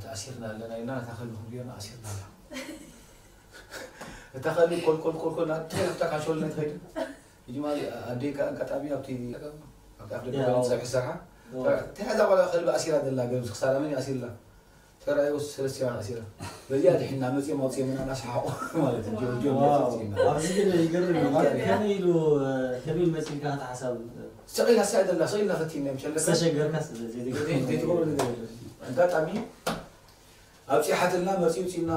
ተኣሲርና ኣለና ኢልና ነታ ከልቢ ክንሪኦ ኣሲርና ኣላ። እታ ከልቢ ኮልኮል ኮልኮል ናብ ትሕቲ ኣብታ ካሾል ናይ ትኸይድ። እጅማ ኣደይ ከኣ ኣጋጣሚ ኣብቲ ኣብቲ ኣፍ ደገ ያው። ጸብሒ ሰርሓ። ያው። ተያዛ ቆልዓ ከልቢ ኣሲራ ዘላ ገብዚ ክሳራ መን ኣሲርላ? ተራዮ ሰለስቲያ ኣሲራ። በዚኣ ድሕና መጽኦም ኣውጽኦም እና እናሰሓቑ ማለት እዩ። ጆርጆ ዋው፣ መጽኦም። ኣብዚ ግን ይገርም እዩ። ማለት ከመይ ኢሉ፣ ከመይ ኢሉ መጺእካ እቲ ሓሳብ? ስቕ ኢላ ሳይ ዘላ፣ ስቕ ኢልና ፈቲና እዮም ሸለካ። ዝተሸገርካ ስለ ዘይትገብሮ ዘይትገብሮ ነገር የለን። ኣጋጣሚ ኣብጺሓትና መጺኡ ጺና